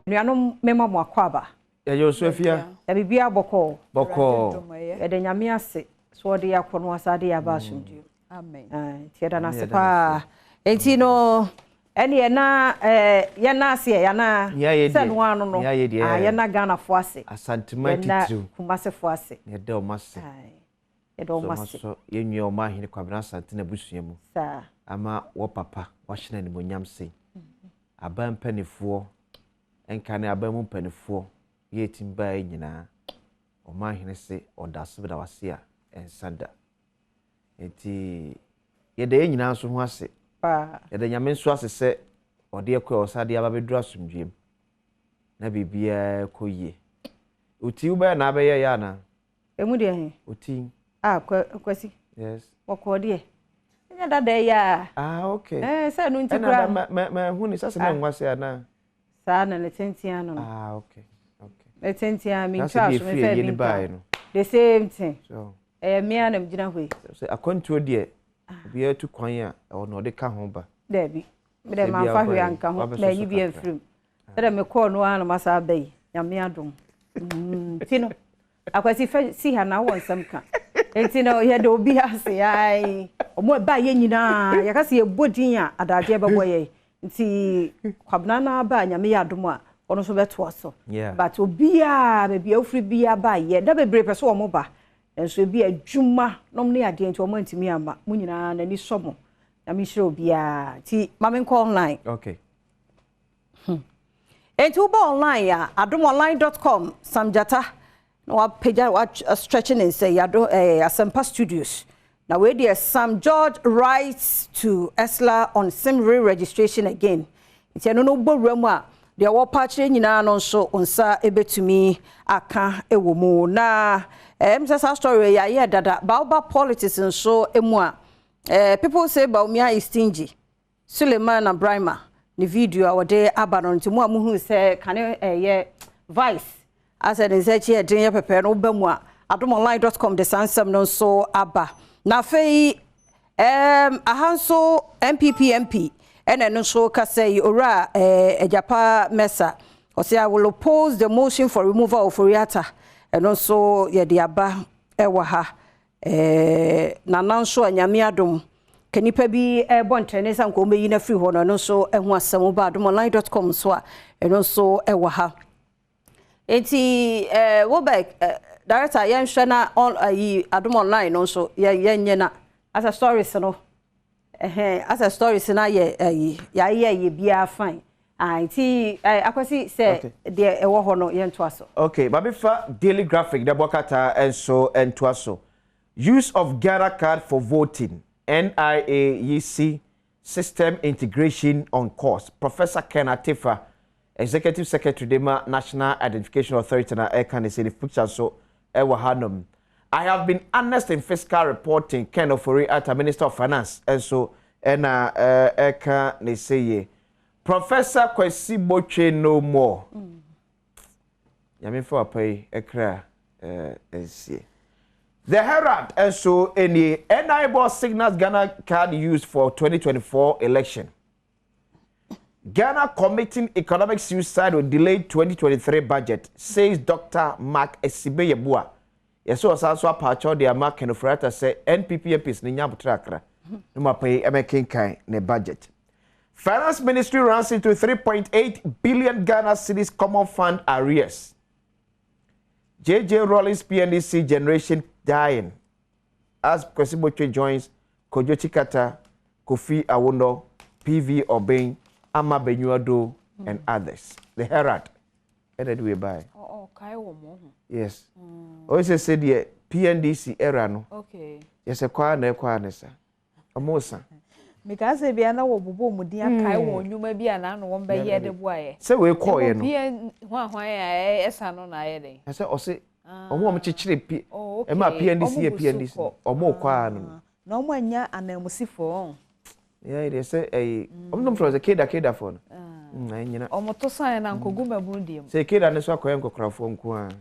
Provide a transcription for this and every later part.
Nuanom, mema mo akɔ aba. Yɛyɛ osu afia. Na biribiara bɔkɔɔ. Bɔkɔɔ. Yɛde Nyame ase so ɔde yɛ akɔ no asa de yɛ aba asomdwoe. Amen. Nti yɛda no ase paa. Nti no ɛne na yɛna ase yɛna sɛ no ano no. Yɛna Ghanafoɔ ase. Asantema titiriw. Kumasefoɔ ase. Yɛda ɔmo ase. Yɛda ɔmo ase. So yɛnwia ɔmo ahene Kwabena Asante na abusua mu. Saa. Ama wɔ papa wahyɛ n'animonyam se. Aban mpanimfoɔ nka ne aban mu mpanimfoɔ yɛtim baa nyinaa. Ɔmo ahene se ɔda ase bɛda wase a ɛnsa da. Nti yɛda yɛn nyinaa nso ho ase. Paa. Yɛda Nyame nso ase sɛ ɔde ɛkɔ a ɔsa de aba bɛduru asomdwoe mu. Na biribiara kɔ yie. Oti wobɛyɛ na abɛyɛ yɛ anaa? Emu deɛ he? Oti. Ah, Kwasi. Yes. Wɔkɔɔ deɛ. Ɛnyɛ dada yi a. Ah, okay. Sɛ no nti koraa. Ɛna ma hu ne sɛ sɛ na nwa se anaa? Saa na ne tenten ano no. Ah, okay. Okay. Ne tenten a Na mentwa sɛ so deɛ me efiri fɛ yie bi ne baeɛ nka. no. The same thing. So. Ɛyɛ mmea na gyina hɔ yi. Sɛ akwantuo deɛ obiara tu kwan a ɛwɔ na ɔde ka ho ba. Daabi. Mede Sɛ mamfa bia hwee wobɛyɛ, anka ho. wabɛsɔ Na so ayi bi kakra. amfiri mu. Sɛdeɛ mekɔɔ no ara na masa aba yi. Nyame adom. Nti no, Akwasi fɛ si ha na wɔ nsɛm ka. Nti no yɛde obi ase ai. Ɔmo ɛba yɛ nyinaa yɛka sɛ yɛbɔ din a adagye bɛbɔ yɛ. Nti Kwabena na aba a Nyame yɛ adom a ɔno nso bɛtoa so. But obiara baabi a wofiri biara ba yɛ da bebree pɛ sɛ ɔmo ba. Nso ebi adwuma nom ne adeɛ nti ɔmo antumi amma. Mo nyinaa n'ani sɔ mo. Nyame nhyira obiara. Nti ma menkɔ online. Okay. Enti wobɔ online a adomonline.com Samjata na wapagya wa stretch ne nsa yi ado Asempa Studios. Na wei deɛ Sam George writes to ESLA on SIM re-registration again. Nti ɛno no wobɔ wura mu a deɛ wɔpa akyerɛ nyinaa no nso nsa ebetumi aka ɛwɔ mu. Na sɛ saa story yi ayɛ dada. Baoba politics nso emu a people say Bawumia is stingy. Suleiman Abrahima ne video a wɔde aba no nti mu a muhu sɛ kane ɛyɛ vice asɛ ne nsa akyi ɛden yɛ pɛpɛ no woba mu a adomonline.com de saa nsɛm no nso aba. Na afei aha nso NPP MP ɛna ɛno nso kasa yi owura Agyapa Mesa ɔsɛ, "I will oppose the motion for removal of Ofori-Atta." Ɛno nso yɛde aba ɛwɔ ha. Nana nso a Nyame adom ka nipa bi ɛbɔ ntɛne sɛ nka wɔmɛyi no afiri hɔ no, ɛno nso ɛho asɛm woba adomonline.com so a ɛno nso ɛwɔ ha. Nti wobɛ director yɛnhwɛ na on ayi Adom Online no nso yɛnyɛ na asɛ stories no ɛhɛn asɛ stories no ayɛ ayi yɛayɛ yɛ biara fine. Ah, nti Akwasi sɛ deɛ ɛwɔ hɔ no yɛntoa so. Okay, maame fa Daily Graphic na bɔkata nso ntoa so. Use of Ghana card for voting, NIA EC system integration on course. Professor Ken Atefa, Executive Secretary dema National Identification Authority na ɛka ne sɛ ne picture so ɛwɔ hanom. "I have been honest in fiscal reporting," Ken Ofori-Atta, Minister of Finance, nso ɛna ɛka ne sɛ yie. Professor Kwesi Botchwey no more. Nyame fa papa yi ɛkra ɛnsie. The Herald nso nie, NIA board signals Ghana card used for 2024 election. Ghana committing economic suicide with delayed 2023 budget, says Dr. Mark Assibey Yeboah. Yɛsɛ ɔsan so apaakyɛw de ama Ken Ofori-Atta sɛ NPP MPs ne nya abotrɛ akra. Ne mu apa yi ɛmɛkenkan ne budget. Finance Ministry runs into 3.8 billion Ghana cedis common fund arrears. JJ Rawlings PNDC generation dying as Kwesi Botchwey joins Kojo Tsikata, Kofi Awono, PV Obeng, Ama Benyiwa-Doe, and others. The Herald. Ɛna de wei bae. Oh, kae wɔ mo ho. Yes. Ɔyɛ sɛ deɛ PNDC era no. Yɛsɛ kwaa na ɛkwaa ne sa. Ɔmo sa. Mika sɛ bia na wɔbobɔ mu din akae wɔ nnwuma bi a n'ano wɔn bɛyɛ de boayɛ. Sɛ wei kɔɔyɛ no. PN hwan hwan a ɛsa no na ayɛ den. Ɛsɛ ɔse ɔmo a ɔmo kyekyere P ɛma PNDC yɛ Ɔmo gu so PNDC. kɔ. Ɔmo kɔ ano. Na ɔmo anya ananmusifoɔ. Yɛ deɛ sɛ ɛyi ɔmo nom frɛ sɛ keda kedafoɔ no. Ɛnyina. Ɔmo to san na nkogu mabunu deɛ mu. Sɛ keda ne so akɔyɛ nkɔkorafoɔ nko ara.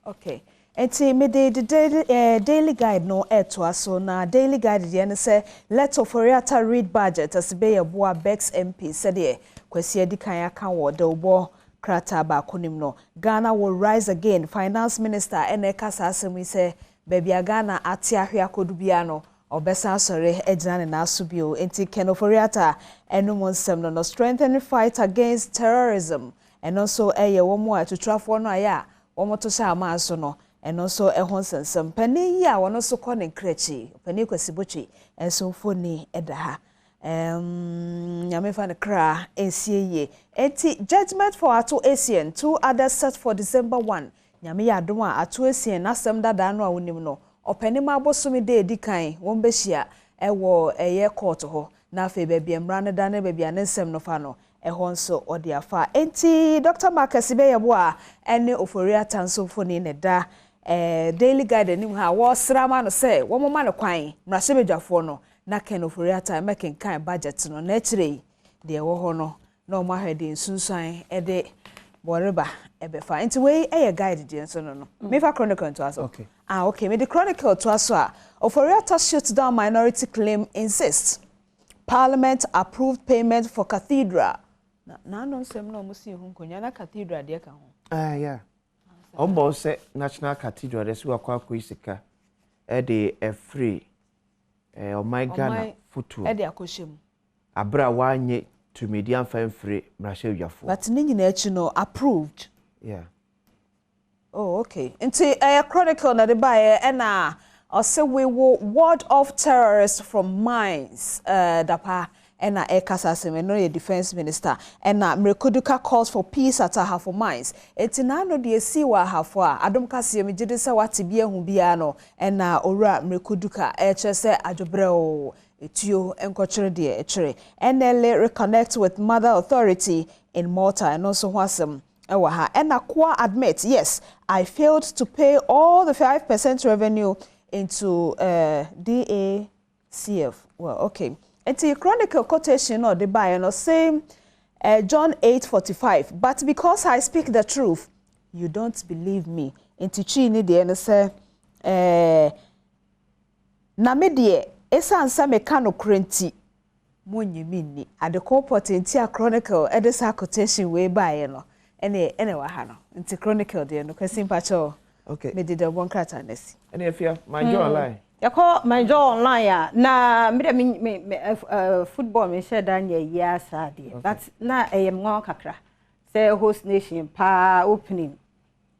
Okay. Nti mede the Daily Guide no ɛtoa so, na Daily Guide deɛ no sɛ "Let Ofori-Atta read budget" Assibey Yeboah begs MP. Sɛdeɛ Kwasi adi kan aka wɔ dawubɔ Krataa baako no mu no, Ghana will rise again, Finance Minister na ɛka saa asɛm yi sɛ baabi a Ghana ate ahwe akɔdu biara no, ɔbɛsan asɔre agyina ne nan so bio. Enti Ken Ofori-Atta anom nsɛm no no, Strengthen fight against terrorism, ɛno nso yɛ wɔn a atuturafoɔ no ayɛ a wɔto hyɛ aman so no, ɛno nso ho nsɛnsɛm. Panin yi a ɔno nso kɔ ne nkrakyi, Ɔpanin Kwasi Botwe nso mfoni da ha. Umm Nyame mfa ne kra nsie yie. Enti judgement for Ato Essien, 2 others set for December 1, Nyame yɛ adom a Ato Essien n'asɛm dadaa no a wonim no, Ɔpɛnima bosome da edi kan wɔn bɛhyia wɔ ɛyɛ court hɔ na afei baabi a mmara no da ne baabi a ne nsɛm no fa no ɛhɔ nso wɔde afa. Enti Doctor Marcus Ibeyeboah ne Ofori Atta nso mfoni na ɛda Daily Guide anim ha a wɔresrɛ ama no sɛ wɔmma no kwan, mmarahyɛbadwafoɔ no, na Ken Ofori-Atta mmɛkenkan budget no, na akyire yi deɛ ɛwɔ hɔ no na wɔn ahwɛ de nsunsuan de wɔreba ɛbɛfa. Nti wei yɛ guide deɛ nso no no. Mefa Chronicle ntoa so. Okay. Ah, okay. Mede Chronicle toa so a, Ofori-Atta shoots down minority claim insists Parliament approved payment for cathedral. Na n'ano nsɛm na wɔsii ho nkonnwa na cathedral deɛ ka ho. Ah, yeah. Wɔbɔ wo sɛ National Cathedral deɛ sɛ wakɔ akɔyi sika de afiri ɔman Ghana fotoɔ. Ɔman de akɔhyɛ mu. Aberɛ a wanyɛ tumidi amfa amfiri mmarahyɛbadwafoɔ. But ne nyinaa akyi no approved. Yeah. Oh okay nti ɛyɛ chronicle na ɛde baeɛ ɛna ɔse we will ward off terrorists from mines eh Dapaah ɛna ɛka saa asɛm yi ɛno yɛ defence minister ɛna Mrekuduka calls for peace at Ahafo mines enti naano deɛ esii wɔ Ahafo a adom kaseɛ megyedi sɛ wate bi ahu biara no ɛna owura Mrekuduka ɛkyerɛ sɛ adwobrɛoo etuo nkɔkyere deɛ ɛkyere NLA reconnect with mother authority in Malta ɛno nso ho asɛm ɛwɔ ha ɛna Koa admit yes I failed to pay all the 5% revenue into uh, DA CF, Well, okay. Nti Chronicle quotation no a ɔde baeɛ no, ɔse eh, John 8:45, But because I speak the truth, you don't believe me. Nti Twi ne deɛ no sɛ eh, na me deɛ, esiane sɛ meka nokorɛ nti, Monnye me nni. Ade ko pɔtee nti a Chronicle de saa quotation wei baeɛ no ɛne ɛna ɛwɔ ha no. Nti Chronicle deɛ no, Kwasi mpakyɛw, Okay. mede dawubɔ nkrataa no asi. Ɛne afia, my joy online. Yɛkɔ my joy online a, na me deɛ me me me eh, football me nhyɛ da nyɛ yia saa deɛ, but na ɛyɛ me nwanwa kakra sɛ host nation paa opening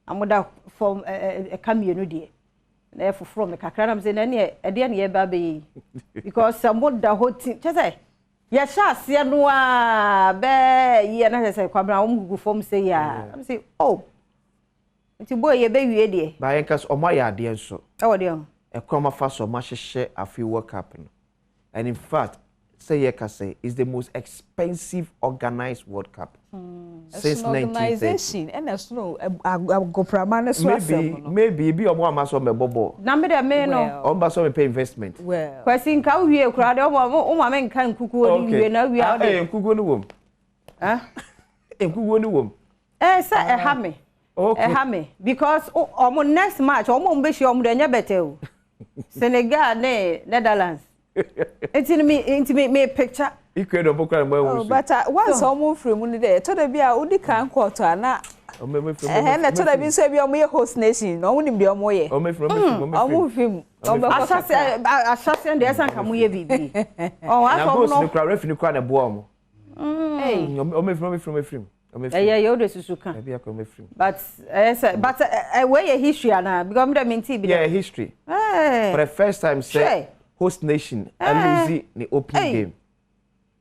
na moda fam ɛka mmienu deɛ. Na ɛfoforɔ me kakra na mesɛ na ɛneɛ ɛdeɛ ne yɛba abɛyɛ yi because sɛ moda hɔ ti kyɛ sɛ yɛhyɛ aseɛ no a bɛɛ yɛ na kyɛ sɛ kwabena wɔn gugu fam sɛ yɛ a na mesɛ oh nti boy yɛbɛwie deɛ. Ba yɛn ka sɛ wɔn ayɛ adeɛ nso. Ɛwɔ deɛ ho. Ɛkwan wɔn afa so wɔn ahyehyɛ afe World Cup no and in fact sɛ yɛ ka sɛ is the most expensive organized World Cup since Ɛsono 1930. organization ɛna ɛsono agoprama no so Maybe asɛm no. maybe ebi wɔn amma sɛ wɔn bɛ bɔ bɔɔl. Na me deɛ me no. Well. Wɔn ba sɛ wɔn bɛ pɛ investment. Well. Kwasi nka wo wie koraa deɛ wo ma me nka nkukuo no Okay. wie na wie a Ah, wode. eh, nkukuo no wom. Ah? Nkukuo no wom. Eh, sɛ ɛha me. Okay. Ɛha me because wɔn next match wɔn a wɔn bɛhyia wɔn deɛ ɛnyɛ bɛtɛ o. Senegal ne Netherlands. Nti no me nti me me picture. Ecuador mpo koraa na mo ahu Oh, so. but uh, once wɔn mfiri mu no deɛ ɛtɔ da bi a wodi kan kɔɔtɔ a na ɛhɛn na ɛtɔ da bi nso ebi wɔn yɛ host nation na wɔn nim deɛ wɔn yɛ. Wɔn mfiri wɔn mfiri wɔn mfiri mu wɔn bɛkɔ kakra. Ahyɛseɛ ahyɛseɛ deɛ ɛsɛ nka mo yɛ biribi. Ɔn Na asɛ wɔn goals no. no kura referee no kura na ɛboa wɔn. Hey. Wɔn mfiri wɔn mfiri wɔn mfiri. Ɛyɛ yɛ o de susu ka. Ɛbi akɔ wɔn mfiri. But ɛyɛ sɛ but wei yɛ history anaa because mi dɛ mi nti bi dɛ. Yeah, history. For the first time sɛ host nation alose ne opening game.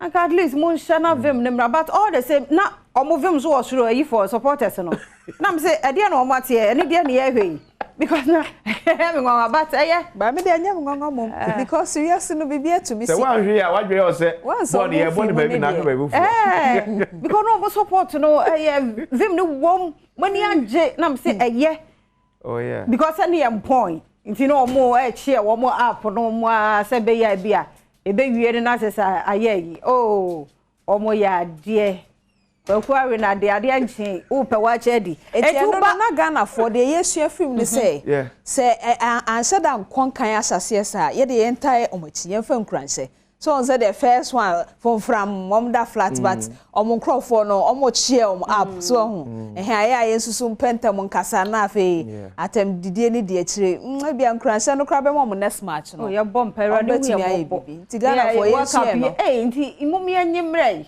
Anka at least mo nhyɛ na vim ne mmra but all the same na ɔmo vim so wɔ soro ayi for supporters no na mo sɛ ɛdeɛ na ɔmo ateɛ ɛne deɛ na yɛhwɛ yi because na ɛyɛ me nwanwa but ɛyɛ. Ba me deɛ ɛnyɛ me nwanwa mom because wiase no biribi atumi si. Sɛ woanhwɛ a wadwene yɛ wo sɛ bɔɔl no yɛbɔ no baabi na ahwɛ baabi foforɔ. Ɛɛ because na ɔmo support no ɛyɛ vim no wɔm mo ani agye na mo sɛ ɛyɛ. Oh yeah. Because ɛne yɛ mpɔn nti na ɔmo ɛkyeɛ wɔn app no mo ara sɛ bɛyɛ bi a ɛbɛwie no na sɛ sɛ ayɛ yi oh ɔmo yɛ adeɛ. Kwaku awe na adeɛ adeɛ nkye wopɛ wakyɛ adi. Enti ɛno no na Ghanafoɔ deɛ yɛsua firi mu ne sɛ, sɛ anhyɛ da nkɔ nkan ahyɛaseɛ saa a, yɛdeɛ yɛntae wɔn akyi, yɛmfa nkuranhyɛ. So wɔn sɛ the first one fomfram wɔn da flat, but wɔn nkurɔfoɔ no wɔn cheer wɔn up so ɔho ɛhɛn ayɛ a yɛn nso mpɛntɛm nkasa na afei atɛm didie ne di akyire ebi nkuranhyɛ no koraa bɛma wɔn next match no. Oh, yɛbɔ mpa Awurade hu Wɔn bɛtumi yɛ ayɛ mmɔbɔ. Biribi. Nti Ghanafoɔ Yɛ- yɛn sua no. Ee, nti mum yɛn nye mmerɛ yi.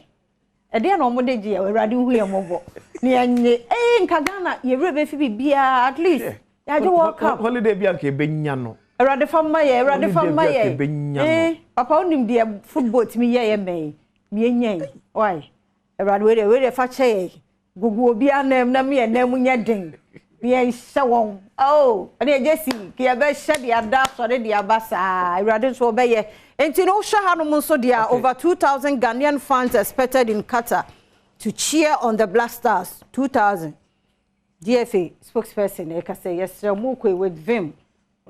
Ɛdeɛ na wɔn de gye yɛ, Awurade hu yɛ mmɔbɔ. Ne yɛn nye ee nka Ghana yɛwura bɛfi biribiara, at least yɛagye World Cup. Holiday bi anka ebenya no. Awurade fa mma yɛ, Awurade fa mma Holiday bi a yɛ. kɛbɛnya no. Papa, wonim deɛ football tumi yɛ yɛ mɛn miɛnya yi. Why? Awurade, wei deɛ fa kyɛ yɛ. Gugu obi anam na mi yɛ nam nyɛ den. Mi yɛ nhyɛ wɔn. Oh, ɛne ɛgye si kí yɛbɛhyɛ de ada asɔre de aba saa. Awurade nso ɔbɛyɛ. Nti no wohwɛ hanom nso deɛ, over 2,000 Ghanaian fans expected in Qatar to cheer on the Black Stars. 2,000. GFA spokesperson ɛka sɛ yɛsrɛ mo kɔ with vim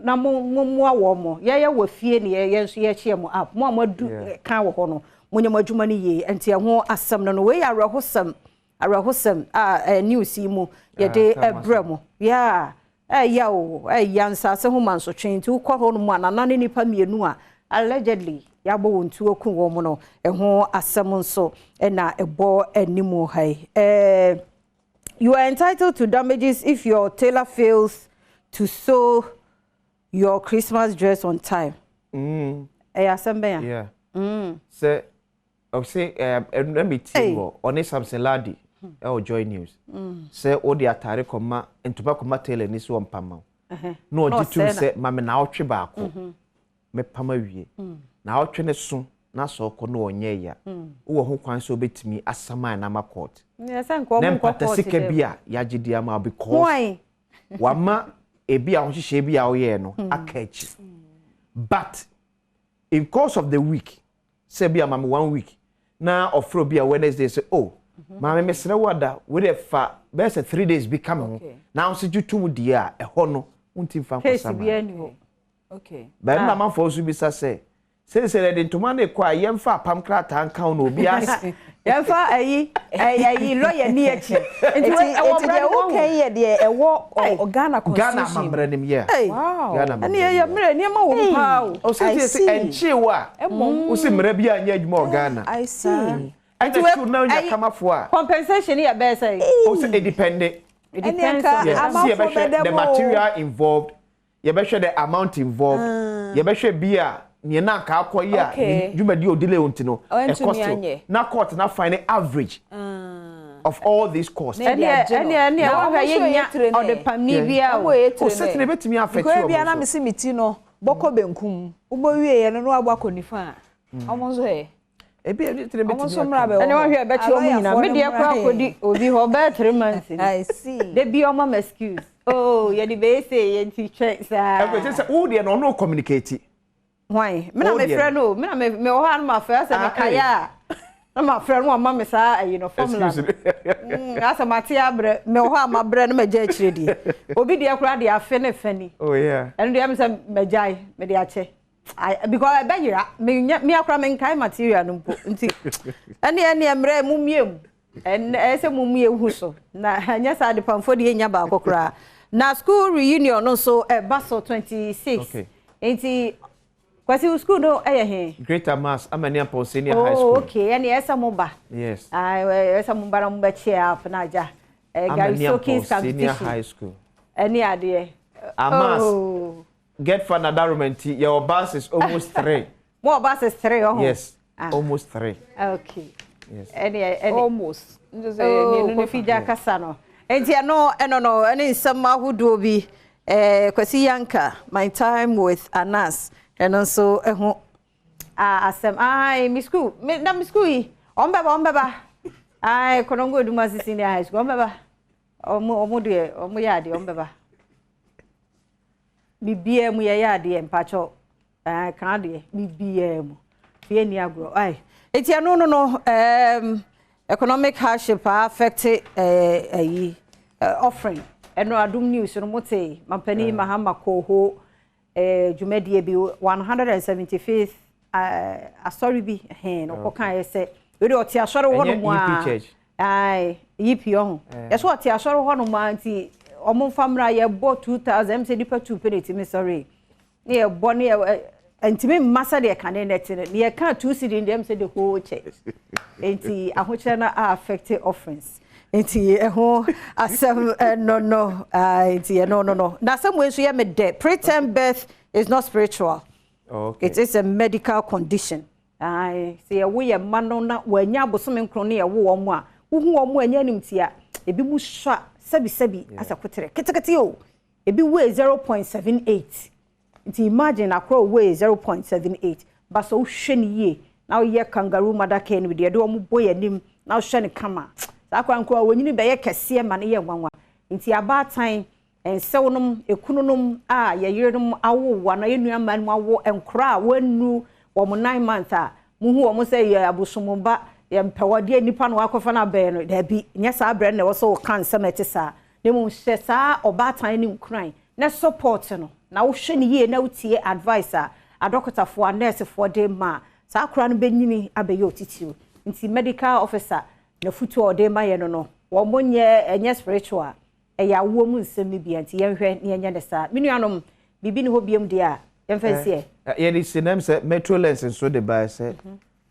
na mo mo mmoa wɔn mo yɛyɛ wɔ fie ne yɛyɛ nso yɛkyerɛ mo app mo a mo adu kan wɔ hɔ no, mo nyɛ mo adwuma no yie. Nti ɛho asɛm no, wei yɛ awerɛhosɛm a news yi mu yɛde Ah, ɛbrɛ mo. Yeah, ɛyɛ o, ɛyɛ nsase ho mansotwe. Nti wokɔ hɔ no mu a, nana ne nipa mmienu a allegedly yɛabɔ wɔn tuo ku wɔn no, ɛho asɛm nso ɛna ɛbɔ anim ha yi. You are entitled to damages if your tailor fails to sew your Christmas dress on time. Ɛyɛ asɛm bɛn a? Yeah. Sɛ ɔsɛ ɛnna mi tie Hey. wɔ ɔne Samson Ladi ɛwɔ Joy News sɛ ɔde ataare kɔma, ntoma kɔma tailor ni so ɔmpama wo na ɔgye tum Na ɔsɛe. Sɛ maame na ɔtwe baako mɛpam awie na ɔtwe ne so na sɛ ɔkɔ na ɔnyɛ ya, wowɔ ho kwan sɛ wobɛtumi asaman na ama court Nyɛ sɛ nka na ɔmo nkɔ mpata court sika dɛ. bi a yɛagye di ama wo because Why? wama ebi a ɔhyehyɛ bi a ɔyɛɛ no aka akyi, but in course of the week, sɛ bi a maame one week na ɔfrɛ obi a Wednesday sɛ, "Oh maame, mesrɛ wo ada wei fa bɛyɛ sɛ 3 days bi ka me ho," na nso gye tum deɛ a ɛhɔ no wonti mfa Case nkɔsa bi ma ani hɔ. Bɛn na amanfoɔ nso bisa sɛ seesei yɛde ntoma no kɔ a, yɛmfa apam krataa nka wo na obi ase. Yɛmfa ayi lawyer ni akyi. Nti Nti ɛwɔ nti mmara deɛ no woka wɔn. yi yɛ deɛ ɛwɔ Ghana Ghana constitution. amammerɛ nim yɛ. Hey. Wow. Ghana Ɛne amammerɛ ɛyɛ nim. mmerɛ nneɛma wɔ mu paa o. Ɔsɛ I sɛ see. ɛnkyee wo a wosi mmerɛ bi a nyɛ adwuma wɔ Ghana. I see. Ɛna tu na wonya kamafoɔ a Compensation yɛ bɛyɛ sɛ? Ɔsɛ ɛdepend. It Ɛne depends nka on Yeah, amanfoɔ see, yɛbɛhwɛ bɛda the mu o. material involved, yɛbɛhwɛ the amount involved, yɛbɛhwɛ bi a nea na aka akɔ yi a ne dwumadi a odile nti no Ɔntumi ɛkɔ so anyɛ. na court na find average of all these costs. Ne- Ɛne agye no. ɛne ɛne Na wɔhwɛ ɔmo nso yɛnya yɛ tire ne. ɔde pamni bia Ɔmo o. yɛ tire O sɛtene ebetumi affect Because wɔn ebi ana nso. me si me ti no bɔkɔ benkum wobɔ wie yɛ no na wabɔ akɔ nifa a, ɔmo nso yɛ Ebi tire ɔmo betumi nso mmra aka. bɛwɔ Ɛne wɔhwɛ ɛbɛkye wɔn nyinaa. Me deɛ koraa akɔdi obi hɔ bɛyɛ 3 months ni. I see. De bi ɔma ma excuse. Oh, yɛde bɛyɛ sɛ yɛ nti twɛn saa. Ɛkò sɛ wo deɛ no ɔno communicate. Hwan? Me na Wo deɛ mefrɛ no o. Me na me wɔ hɔ a na mafrɛ sɛ Ah, mekaeɛ a na mafrɛ no, ɔma me saa ayi no formula Excuse no. me. Asɛ mate abrɛ, mewɔ hɔ a mabrɛ no magya akyire deɛ. Obi deɛ koraa deɛ afe ne fɛ ni. Oh yeah. Ɛno deɛ mesɛ magyae, mede akyɛ. Because ɛbɛyera menya me akora menkae material no mpo, nti ɛne mmerɛ mu mmie mu ɛnɛ ɛyɛ sɛ mu mmie hu so na ɛnyɛ saa adepamfo deɛ ɛnya baako koraa. Na school reunion no nso ɛba so 26. Nti Kwasi, wo school no ɛyɛ he? Greater Mass Amani Ampon Senior High Oh, School. okay, ɛne ɛsɛ mo ba. Yes. Ah, ɛsɛ mo ba na mo bɛkyɛ up na agya Gary Amani Sokins Ampon Senior competition High School. ɛne adeɛ. Amas. Oh. Get fun adarumenti. Your bus is almost 3. Mo ɔba sɛ 3 ɔho? Yes. Ah. Almost 3. Okay. Yes. Ɛne Almost. Nti sɛ Oh, mmienu ne Kofi gya kasa no. Nti ɛno no ɛne nsɛm ahodoɔ bi Kwasi Yanka, my time with Anas, ɛno nso ɛho ah, asɛm. Ai, mi school mi na mi school yi ɔmo bɛba. Ai, Konongo Odumasi Senior High School, ɔmo bɛba. Ɔmo deɛ ɔmo yɛ adeɛ, ɔmo bɛba. Biribiara mu yɛyɛ adeɛ mpakyɛw kan deɛ biribiara mu fie ni agorɔ. Ai, eti ɛno no economic hardship a affect ɛyi offering. Ɛno Adum News no mo te mampanin Mahama kɔɔ dwumadie bi, 175th asɔre bi ɛhɛn na ɔkɔka yɛ sɛ wei de ɔte asɔre hɔ nom a Ɛnyɛ EP Church. Ae, EP ɔho yɛsɛ ɔte asɔre hɔ nom a, nti ɔmo mfa mmra yɛbɔ 2000 ɛm sɛ nipa 2 pɛ na ɛtumi sɔre ne yɛbɔ ne yɛ Ntumi mma sɛdeɛ kane no te no. Deɛ yɛka 2 cedi no deɛ ɛm sɛ the whole church. Nti ahokyerɛ no a affect offerings. Nti ɛho asɛm ɛno no, nti ɛno no. Na asɛm wei nso yɛ me dɛ. Preterm birth is not spiritual. It is a medical condition. Aye, sɛ yɛwo yɛ mma no na wɔanya abosome 9 ne yɛwo wɔn a, wohu wɔn a ɛnyɛ animtia, ebi mu sua sɛbisɛbi asɛ kotere ketekete o. Ebi weigh 0.78. Nti imagine akora weigh 0.78. Ba sɛ wohwɛ no yie na woyɛ kangaroo mother care no bi deɛ, yɛde wɔn bɔ yɛn anim na wohwɛ no kama. Saa akora nkora wɔnyini bɛyɛ kɛseɛ ma no yɛ nwanwa. Nti abaatan nsɛwnom, ekununom a yɛyerenom awo anaa yɛn nua mmaa no awo nkora a wɔnnu wɔn 9 months a muhu wɔn sɛ yɛ abosomba, yɛ mpɛwɔdeɛ nipa na wakɔfa no abɛn no, daabi, nyɛ saa abirɛ na ɛwɔ sɛ wɔka nsɛm a ɛte saa, na mmom hyɛ saa ɔbaatan ne nkuran na support no na wohwɛ no yie na wotie advice a adɔkotafoɔ, anɛɛsefoɔ de ma saa akora no bɛnyini abɛyɛ otitiriw. Nti medical officer na futu a ɔde ma yɛ no, wɔn nyɛ ɛnyɛ spiritual, ɛyɛ awoɔ mu nsɛm no bia. Nti yɛnhwɛ ne yɛnyɛ ne saa. Me nuanom, biribi ne hɔ biom deɛ a yɛmfa nsiɛ. Yɛde si nam sɛ Metro Lens nso de bae sɛ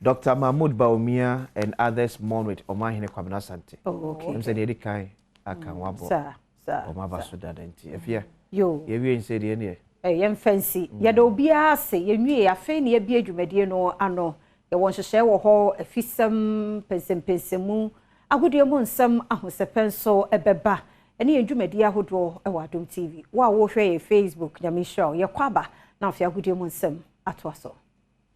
Dr. Mahmoud Bawumia and others mourn with Ɔmanhene Kwabena Asante. Ɛm sɛ deɛ ɛdi kan aka ho abɔ saa saa ɔmo aba so dada, nti afia yo yɛwie nsɛ deɛ neɛ Yɛmfa nsi. Yɛda obiara ase. Yɛnwie, afei ne yɛbie dwumadie no ano. Yɛwɔ nhyehyɛe wɔ hɔ, afisɛm mpɛnsɛmpɛnsɛmu, agodie mu nsɛm, ahosɛpɛ nso ɛbɛba ɛne yɛn dwumadie ahodoɔ ɛwɔ Adom TV. Wo a wɔrehwɛ yɛ Facebook, Nyame nhyira wo. Yɛkɔ aba na afei agodie mu nsɛm atoa so.